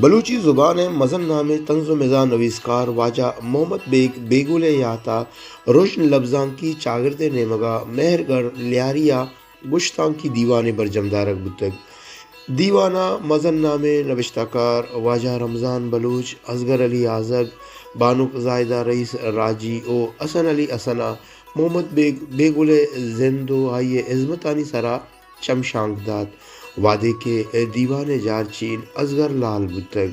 بلوچی زبان ءِ مزن نامیں طنز ءُ مزاح نویسکار واجہ محمد بیگ بیگل ءِ یات ءَ رژن لبزانکی چاگرد ءِ نیمگ ءَ مہرگڑھ لیاری ءَ گشتانکی دیوانے برجم دارگ بوتگ۔ دیوان ءَ مزن نامیں نبشتہ کار واجہ رمضان بلوچ، اصغر علی آزگ، بانک زاہدہ رئیس راجی ءُ حسن علی حسن ءَ محمد بیگ بیگل ءِ زند ءُ آئی ءِ ہزمتانی سرا چمشانک دات، وہدے کہ اے دیوان ءِ جارچین اصغر لال بوتگ۔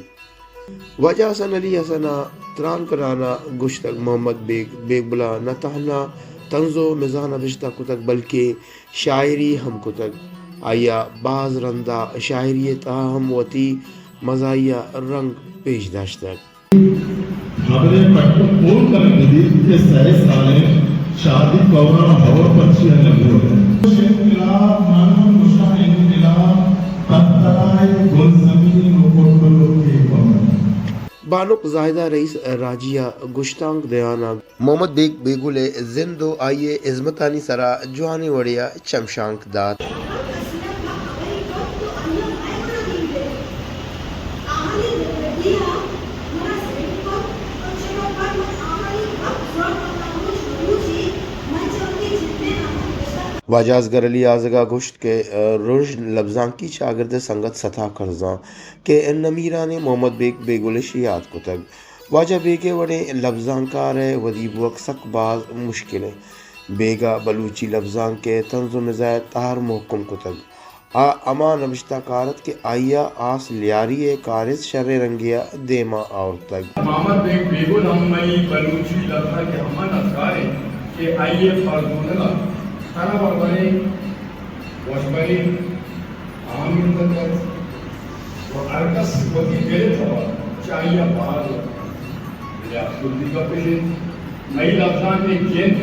واجہ حسن علی حسن ءَ تران کنان ءَ گوشتگ، محمد بیگ بیگل ءَ نہ تہنا طنز ءُ مزاح نبشتہ کتگ، بلکیں شاعری ہم کتگ۔ آئی ءَ باز رند ءَ شاعری ءِ تہا ہم وتی مزاحیہ رنگ پیش داشتگ۔ خبریں پٹ ءُ پول کنگ بہ بیت کہ سئے سالیں شادی کئور ءَ ہور پرچیا نہ بوگ ءَ انت۔ انقلاب، من گوشاں انقلاب، تترائے گلزمین ءُ کٹلوکے کمر۔ بانک زاہدہ رئیس راجی ءَ گشتانک دیان ءَ محمد بیگ بیگل ءِ زند ءُ آئی ءِ ہزمتانی سرا جوانیں وڑے ءَ چمشانک دات۔ واجہ اصغر علی آزگ ءَ گوشت کہ رژن لبزانکی چاگرد ءِ سنگت ستا کرزاں کہ نمیرانیں محمد بیگ بیگل اش یات کتگ۔ واجہ بیگ ءِ وڑیں لبزانکار ءِ ودی بوگ سک باز مشکل انت۔ بیگ ءَ بلوچی لبزانک ءِ طنز ءُ مزاح ءِ تہر مھکم کتگ۔ آ ہما نبشتہ کار ات کہ آئی ءَ آس لیاری ءِ کارست شریں رنگے ءَ دیما آورتگ۔ محمد بیگ بیگل ہم مئی بلوچی لبزانک ءِ ہما نبشتکار انت کہ آئی ءِ فرزونگ ءَ ترا بربریں، وشبریں، اہمیت دنت ءُ ہر کس وتی دل ءِ توار چہ آئی ءَ باز بلے افسوزی گپ اش انت، مئی لبزانک ءِ جند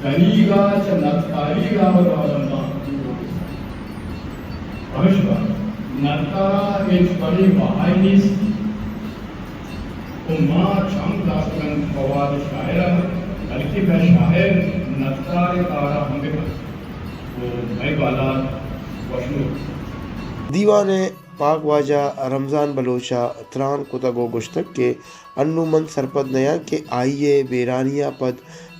دنیگا چہ نتکاری ءَ راہ ءُ رہبنداں دور است انت۔ پمشکا نتکار ءَ ہچ وڑیں بہائے نیست ءُ ما چم داشتگ انت فواد شاعر ءَ، بلکیں مئے شاعر نتکار ءِ کار ءَ ہم بہ کنت ءُ مئے بالاد وشنود۔ دیوان ءِ پاگ واجہ رمضان بلوچ ءَ تران کتگ ءُ گوشتگ کہ انوں من سرپد نیاں کہ آئی ءِ بیرانی ءَ پد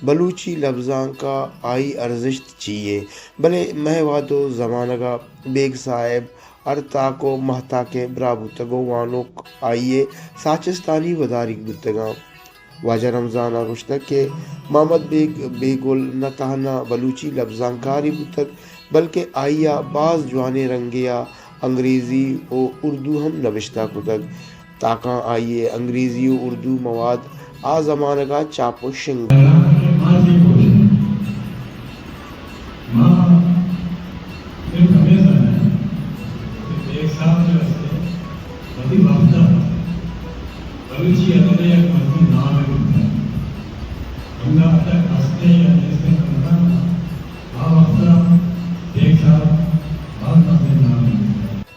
بلوچی لبزانک ءَ آئی ارزشت چی یے، بلے مئے وہد ءُ زمانگ ءَ بیگ صاحب ہر تاک ءُ مہتاک ءِ برا بوتگ ءُ وانوک آئی ءِ ساچستانی وداریگ بوتگاں۔ واجہ رمضان ءَ گوشتگ کہ محمد بیگ بیگل نہ تہنا بلوچی لبزانکارے بوتگ، بلکیں آئی ءَ باز جوانیں رنگے ءَ انگریزی ءُ اردو ہم نبشتہ کتگ۔ تاکاں آئی ءِ انگریزی ءُ اردو مواد آ زمانگ ءَ چاپ ءُ شنگ۔ ما صرف ہمے زانیں کہ بیگ صاحب جو ہستے، وتی وقت ءَ بلوچی ادب ءِ یک مزنیں نامے بوتگ۔ انگا اتک ہستے یا نیستے من نہ زاناں، آ وقت ءَ بیگ صاحب باز مزنیں نامے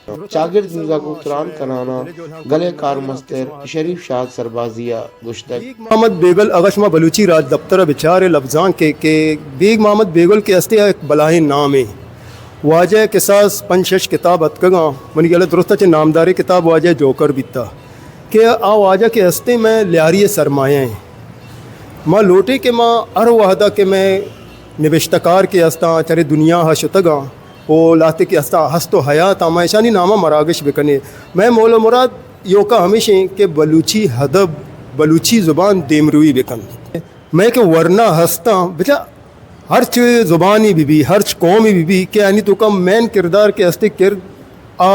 بوتگ۔ چاگرد نیمگ ءَ گوں تران کنان ءَ گل ءِ کارمستر شریف شاد سربازی ءَ گوشتگ۔ محمد بیگل، اگاں شما بلوچی راجدپتر ءَ بچار ئے لبزانک ءَ کہ بیگ محمد بیگل کہ ہستے یک بلاہیں نامے۔ واجہ ءِ کساس پنچ شش کتاب اتکگاں، منی گل ءَ درست ءَ چہ نامداریں کتاب واجہ ءِ جوکر بیتا کہ آ واجہ کہ ہستے مئے لیاری ءِ سرمایہ ایں۔ ما لوٹیں کہ ما ہر وہد ءَ کہ مئے نبشتہ کار کہ ہستاں، چرے دنیا ءَ شتگاں، ءُ لہتے کہ ہستاں، ہست ءُ حیات آں، ما اشانی نام ءَ مراگش بکنیں۔ مئے مول ءُ مراد ایوکا ہمیش ایں کہ بلوچی ادب، بلوچی زبان دیمروی بکنت۔ مئے کہ ورنا ہستاں، بچا ہرچ زبانے بہ بی، ہرچ قومے بہ بی، کہ آنی توکا مین کردار کہ ہستے کرد آ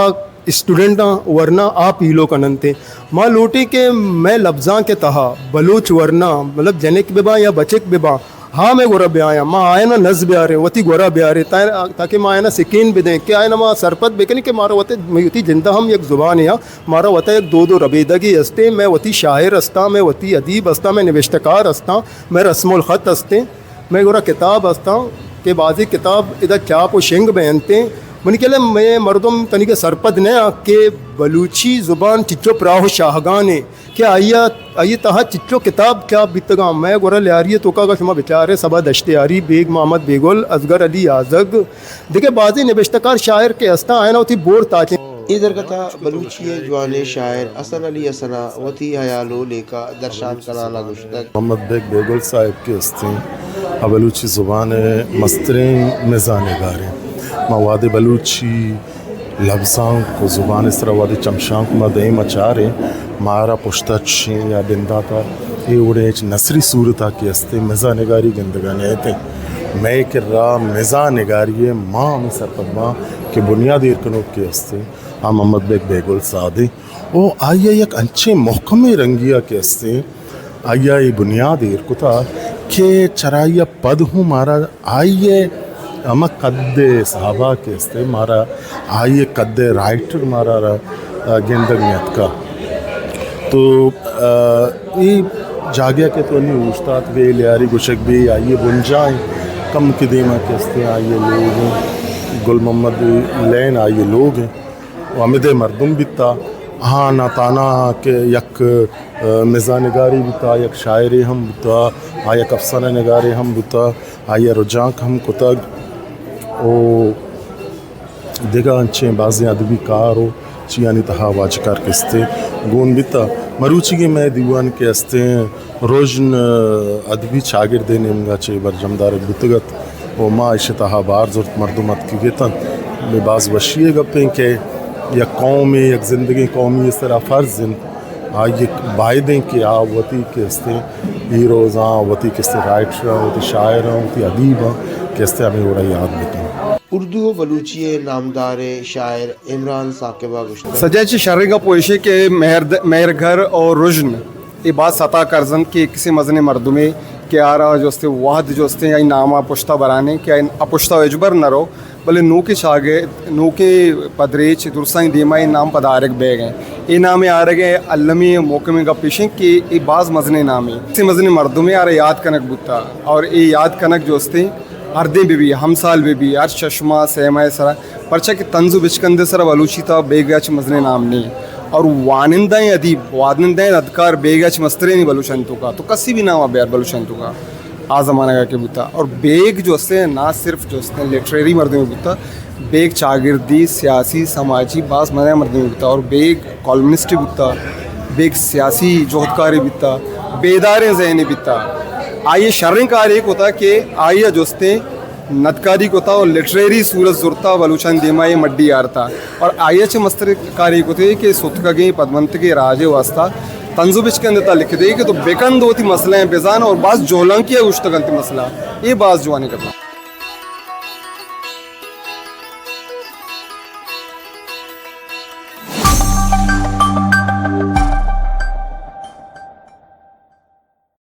اسٹوڈنٹاں ورنا آ پیلو کننت۔ ما لوٹیں کہ مئے لبزانک ءِ تہا بلوچ ورنا، مطلب جنک بہ باں یا بچک بہ باں، ہا مئے گورا بیایاں، ما آیانا نز بیاریں، وتی گورا بیاریں، تا-، تاکہ ما آیانا سکین بدیں، کہ آیانا ما سرپد بکنیں کہ مارا وت، وتی جند ءَ ہم یک زبانے آ، مارا وتا یک دود ءُ ربیدگے ہستیں، مئے وتی شاعر ہستاں، مئے وتی ادیب ہستاں، مئے نبشتہ کار ہستاں، مئے رسم الخط ہستیں، مئے گورا کتاب ہستاں کہ بازیں کتاب ادا چاپ ءُ شنگ بینتیں۔ منی خیال ءَ مئے مردم تنیگہ سرپد نہ آں کہ بلوچی زبان چچو پراہ ءُ شاہگانے کہ آئی ءَ، آئی ءِ تہا چچو کتاب چاپ بیتگاں۔ مئے گورا لیاری ءِ توکا اگاں شما بچارے، صبا دشتیاری، بیگ محمد بیگل، اصغر علی آزگ، دگہ بازیں نبشتہ کار شاعر کہ ہستاں، آیانا وتی بور تاچیں۔ اے درگت ءَ بلوچی ءِ جوانیں شاعر حسن علی حسن ءَ وتی ہیال ءُ لیکہ درشان کنان ءَ گوشتگ۔ محمد بیگ بیگل صاحب کہ استیں، آ بلوچی زبان ءِ مستریں مزاح نگاریں۔ ما وہدے بلوچی لبزانک ءُ زبان ءِ سرا وہدے چمشانک ما دیم ءَ چاریں، مارا پشت ءَ چشیں یا بندات ءَ اے وڑیں ہچ نثری صورت ءَ کہ استیں مزاح نگاری گندگ ءَ نئیت۔ مئے کرا مزاح نگاری ءِ ما ہمے سرپد باں کہ بنیاد ایر کنوک کہ استیں، آ محمد بیگ بیگل صاحب ایں۔ او آئی ءَ یک انچیں محکمیں رنگے ءَ کہ استیں، آئی ءَ اے بنیاد ایر کتا کہ چرائی ءَ پد ہوں مارا آئی ءِ ہما قد ءِ صاحبا کہ استیں، مارا آئی ءِ قد ءِ رائٹر مارا را، آ، گندگ نیتکا۔ تو، آ، اے جاگہ کہ تو نی اوشتات بے لیاری گوشگ بے، آئی ءِ بنجاہ ایں، کم کہ دیما کہ استیں، آئی ءِ لوگ ایں، گل محمد لین آئی ءِ لوگ ایں۔ ءُ ہمدے مردم بیتا۔ آہاں نہ تانا کہ یک، آ، مزاح نگارے بیتا، یک شاعرے ہم بوتا، آ یک افسانہ نگارے ہم بوتا، آئی ءَ رجانک ہم کتگ ءُ دگہ انچیں بازیں ادبی کار ءُ چیانی تہا واجکار کہ استیں گون بیتا۔ مروچیگیں مئے دیوان کہ استیں، رژن ادبی چاگردے نیمگا چہ برجم دارگ بوتگ ات ءُ ما ایشی تہا بار زرت، مردم اتکگ اتنت۔ بہ باز وشی ءِ گپیں کہ یک قومے، یک زندگیں قومی ءِ سرا فرض انت، آئی ءَ بائدیں کہ آ وتی کہ استیں ہیروزاں، وتی کہ استیں رائٹراں، وتی شاعراں، وتی ادیباں کہ استیں ہمے وڑا یاد بکن۔ اردو ءُ بلوچی ءِ نامداریں شاعر عمران ثاقب ءَ گوشتگ۔ سجہیں چہ شریں گپ ایش کہ مہر، مہر گھر اور رژن اے باز ستا کرز انت کہ کسے مزنیں مردمے کہ آرا جو استیں وہد جو استیں آئی نام ءَ پشتا برانے کہ آئی ءَ پشتا ہچبر نہ رو، بلے نوکیں چاگرد، نوکیں پدریچ درستانی دیما اے نام پدا آرگ بیگ ءَ۔ اے نام ءِ آرگ ءِ المی محکمیں گپ ایش انت کہ اے باز مزنیں نامے، کسے مزنیں مردمے آرا یاد کنگ بوتا اور اے یاد کنگ جو استیں ہر دیں بہ بی، ہمسال بہ بی، ہر شش ماہ، سہ ماہ ءِ سرا، پرچا کہ طنز ءُ بچکند ءِ سرا بلوچی تہا بیگ ءَ چہ مزنیں نام نیں۔ اور وانندہ ادیب، وانندہ ندکار بیگ ءَ چہ مستریں نیں بلوچانی توکا۔ تو کسی بھی نام ءَ بیار بلوچانی توکا۔ آ زمانگ ءَ کہ بوتا۔ اور بیگ جو استیں، نہ صرف جو استیں لٹریری مردمے بوتا، بیگ چاگردی، سیاسی، سماجی باز مزنیں مردمے بوتا۔ اور بیگ کالمنسٹے بوتا، بیگ سیاسی جہدکارے بوتا، بیداریں ذہنے بوتا۔ آئی ءَ شریں کارے کتا کہ آئی ءَ جو استیں ندکاری کتا ءُ لٹریری صورت زرتا، بلوچانی دیما اے مڈی آرتا۔ اور آئی ءَ چہ مستر کارے کتے کہ ستکگیں پدمنتگیں راج ءِ واسطہ طنز ءُ بچکند ءِ تہا لکھ دے کہ تو بکند وتی مسئلہ ءَ بزان اور باز جہلانکی ءَ گوشتگ انت مسئلہ۔ اے باز جوانیں گپ۔